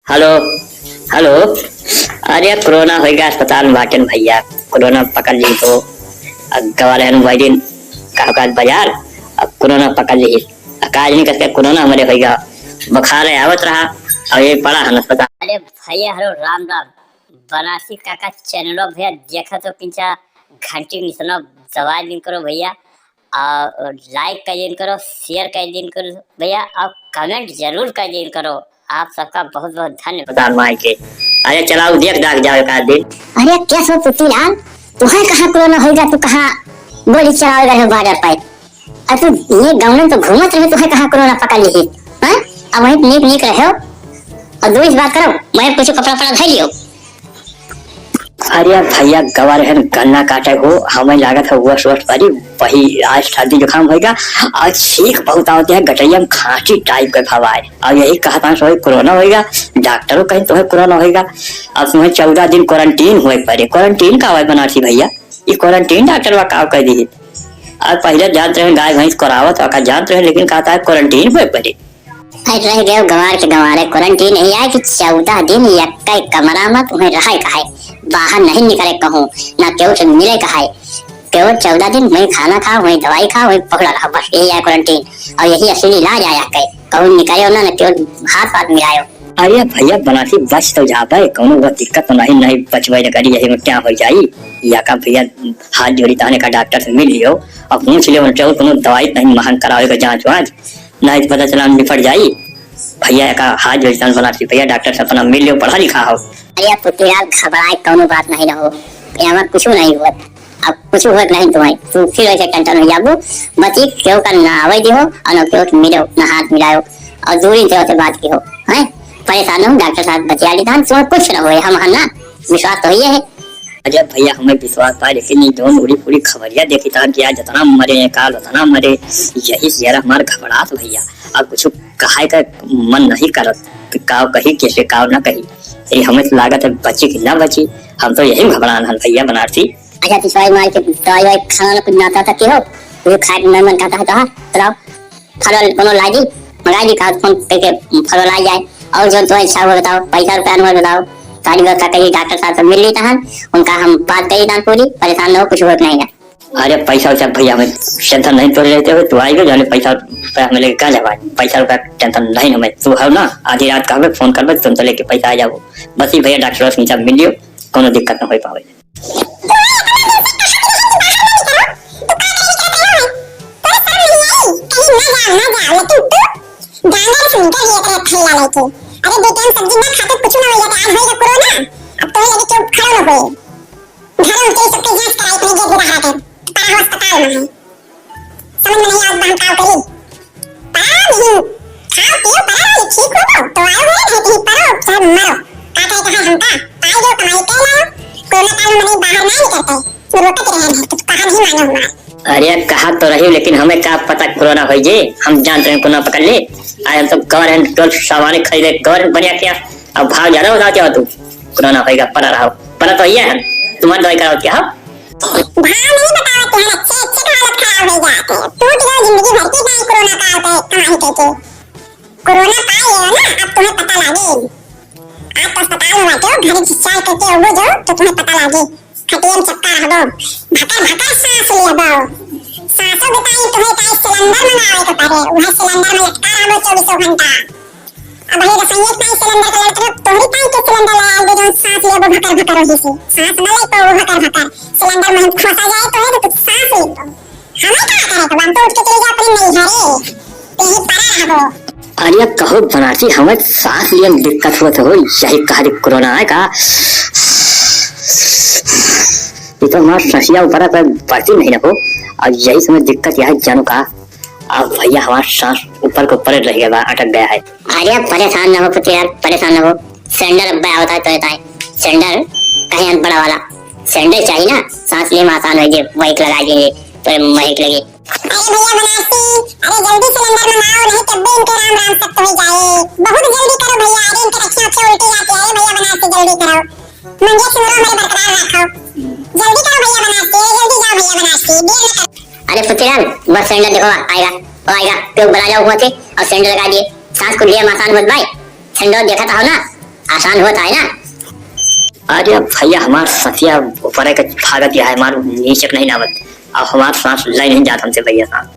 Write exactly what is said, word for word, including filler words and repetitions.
हेलो, हेलो। अरे, कोरोना होइगा, अस्पताल में बाटेन भइया, कोरोना पकड़ ली तो। अब गवा रहन भाई दिन, का, का बाजार, अब कोरोना पकड़ ली। अब काज नहीं करते, कोरोना हमरे होइगा, बुखार है, आवत रहा, अब ये पड़ा है अस्पताल। अरे भइया, हेलो, राम राम। बनारसी काका चैनलो भइया देखत हो, किंचा घंटी निसनो दबाइ दिन करो भइया, और like कर दिन करो, share कर दिन करो भइया, और comment जरूर कर दिन करो। आप सबका बहुत बहुत धन्यवाद। प्रधान माई के। अरे चलाओ, देख दाख जाओ एक आध दिन। अरे क्या सो पुतीलाल, तुहे कहाँ कोरोना होइगा, तू कहाँ गोली चलावे गए हो border पर? अब तू ये गाँव में तो घूमत रहे, तुहे कहाँ कोरोना पकड़ ली? हाँ? अब वहीं नीक नीक रहो और दूरी से बात करो, मैं कुछ कपड़ा पड़ा धर लियो। अरे भइया, गवा रहन गन्ना काटे हो, हमें लागत है वस वस परी, वही आज सर्दी जुकाम होइगा, और छींक बहुत आवत है, गटैया में खांसी type के भवाए, और यही कहत हैं सोई कोरोना होइगा, डॉक्टरों कहीं तोहे कोरोना होइगा, अब तुम्हें चौदह दिन quarantine होए पड़े। Quarantine का होए बनारसी भइया? ई quarantine डॉक्टर बा का कह दी? अब पहिले जानत रहे गाय भैंस करावत, ओका जानत रहे, लेकिन कहत है quarantine होए पड़े। अरे रह गए गंवार के गंवारे, quarantine यही है कि चौदह दिन यक्के कमरा में तुम्हें रहे का है, बाहर नहीं निकरे कहूँ, ना केहू से मिले का है। केवल चौदह दिन वहीं खाना खाओ, वहीं दवाई खाओ, वहीं पकड़ा रहो, बस यही है quarantine। और यही असली इलाज आया के, कहूँ निकले हो ना, ना केवल हाथ पाथ मिलायो। अरे भइया, बनारसी बच तो जाबे, कौनो वो दिक्कत तो नहीं, नहीं बचबे न करी, यही में क्या हो जाई? या का भइया, हाथ जोड़ी तहने का डॉक्टर से मिल लियो और पूछ लियो, उनके और कौनो दवाई नहीं महंग करावे का जांच वांच, नहीं तो पता चला हम निपट जाई। भइया का हाथ जोड़ी तहन बनारसी भइया, डॉक्टर से अपना मिल लियो, पढ़ा लिखा हो। अरे पुतीलाल, घबराए कौनो बात नहीं रहो, यहाँ कुछ नहीं हुआ। अब कुछ होत नहीं तुम्हें, तू फिर वैसे tension हो जाबू। बची केहू का ना आवे दिहो और ना केहू से मिलो, ना हाथ मिलायो और दूरी से बात की हो, हैं? परेशान हो, डॉक्टर साहब बतिया ली थान, तुम्हें कुछ ना होए, हम हन ना, विश्वास तो ही है। अरे भइया, हमें विश्वास बा, लेकिन ये जौन उड़ी पूरी खबरिया देखी थान कि आज इतना मरे हैं, काल उतना मरे, यही से यार हमार घबरात भइया। अब कुछ कहाए का मन नहीं करत कि काव कही, कैसे काव ना कही। ये हमें तो लागत है बची कि ना बची, हम तो यही घबरान हन भइया बनारसी। अच्छा, पिछवाई मार के दवाई वाई खाना ना कुछ नाता था के हो, वो खाए के मन करता है तो हाँ, बताओ, फल वल कोनो ला दी, मंगा दी, कहा फोन करके फल वल आ जाए। और जो तुम्हें इच्छा हो बताओ, पैसा रुपया अनुमान बताओ, सारी व्यवस्था करिए, डॉक्टर साहब से मिल ली तहन, उनका हम बात करी तहन पूरी, परेशान न हो, कुछ होत नहीं है। अरे पैसा वैसा भइया, हमें tension नहीं, तोरे रहते हुए तू आइबे, जाने पैसा रुपया हमें लेके का जाबा, पैसा रुपया tension नहीं हमें, तू हो ना, आधी रात कहबे, फोन करबे, तुम तो लेके पैसा आ जाबो। बस ही भइया डॉक्टर से मिल लियो, कोनो दिक्कत ना हो पावे। तोरा इतना दिन से कहा रहे कि बाहर ना निकलो, तू का करे निकलत रहो है? तोरा शर्म नहीं आई? कहीं ना जाओ, ना जाओ, लेकिन तू गांडा रे सुन के ये तरह खैला लेके। अरे बेटा, हम सब्जी ना खाते कुछ ना हो जाता, आज होएगा कोरोना, अब तो लगे चुप खड़ो ना होए। घर में तेरे सबके जांच कराई, अपने जे बुरा हाथ है, पड़ा हो अस्पताल में है। समझ में नहीं आवत बा हम का करी। पड़ा नहीं, खाओ पियो, पड़ा रहो, ठीक हो तो, तो आओ घरे, नहीं कहीं पड़ो, चाहे मरो। का कहे कहा हमका, पाई दो कमाई के लाओ, कोरोना काल में मने बाहर ना निकलते, तो रोकत रहे हैं, तो कहा नहीं मानो हमारा। अरे कहा तो रही, लेकिन हमें का पता कोरोना होई जे, हम जानत रहे कोरोना पकड़ ले। आज हम तो गवर्नमेंट टोल सामान खरीदे, गवर्नमेंट बढ़िया किया, अब भाव ज्यादा बताओ क्या हो तू, कोरोना होएगा, पड़ा रहो, पड़ा तो ये है, तुम्हारी दवाई कराओ क्या हो? भाव नहीं बतावत हैं, अच्छे अच्छे का हालत खराब हो जात है। टूट गयो जिंदगी भर के दाई कोरोना काल के कमाई के के। कोरोना पाए गयो ना, अब तुम्हें पता लागे। आज तो अस्पताल में बाटे, घर डिस्चार्ज करके अउबो जो तो तुम्हें पता लागे। खटिया में चपका रहबो, भकर भकर सांस लेबो। सांसो बताई तुम्हें का सिलेंडर मंगावे के पड़े, वह सिलेंडर में लटका रहबो चौबीसों घंटा। अब हे रसोइया का सिलेंडर का लड़त रहो, तोहरी काहे के सिलेंडर ले आए दे, जौन सांस लेबो भकर भकर वही से। सांस न ले पाओ भकर भकर। सिलेंडर में फंसा जाए तो है तो कुछ सांस ले लो। हमें का करे तो हम तो उठ के चले जाओ अपने नैहरे। ते ही पड़ा रहबो। अरे कहो बनारसी, हमें सांस लिए में दिक्कत होत हो, यही कहा कोरोना है का? ये तो हमारा सांसिया ऊपर पर बढ़ती नहीं रहो, और यही समय दिक्कत यह है जानू का। अब भैया हमारा सांस ऊपर को ऊपर रह गया, अटक गया है। अरे परेशान न हो पुत्र यार, परेशान न हो। सिलेंडर अब आवत है तो ताई। सिलेंडर कहीं अंत बड़ा वाला। सिलेंडर चाहिए ना, सांस लेने में आसान हो जाए, माइक लगा दीजिए, तो माइक लगे। अरे भैया बनारसी, अरे जल्दी सिलेंडर मंगाओ, नहीं तब भी इनके राम राम सत्य हो जाए। बहुत जल्दी करो भैया, अरे इनके रखिया उठे उल्टी जाती है। अरे भैया बनारसी जल्दी करो, मंगे सिंदूर हमारे बरकरार रखो। जल्दी करो भैया बनारसी, अरे जल्दी जाओ भैया बनारसी, देर न करो। अरे पुत्र यार, बस सिलेंडर देखो, आएगा, वो आएगा, क्यों बुला जाओ हुआ थे और सिलेंडर लगा दिए। सांस को लिए में आसान मत भाई, सिलेंडर देखा था ना, आसान होत है ना। अरे भैया, हमार ससिया ऊपर के भागत है, हमार नीचे नहीं नावत। अब हमार सांस ले नहीं जात हमसे भैया साहब।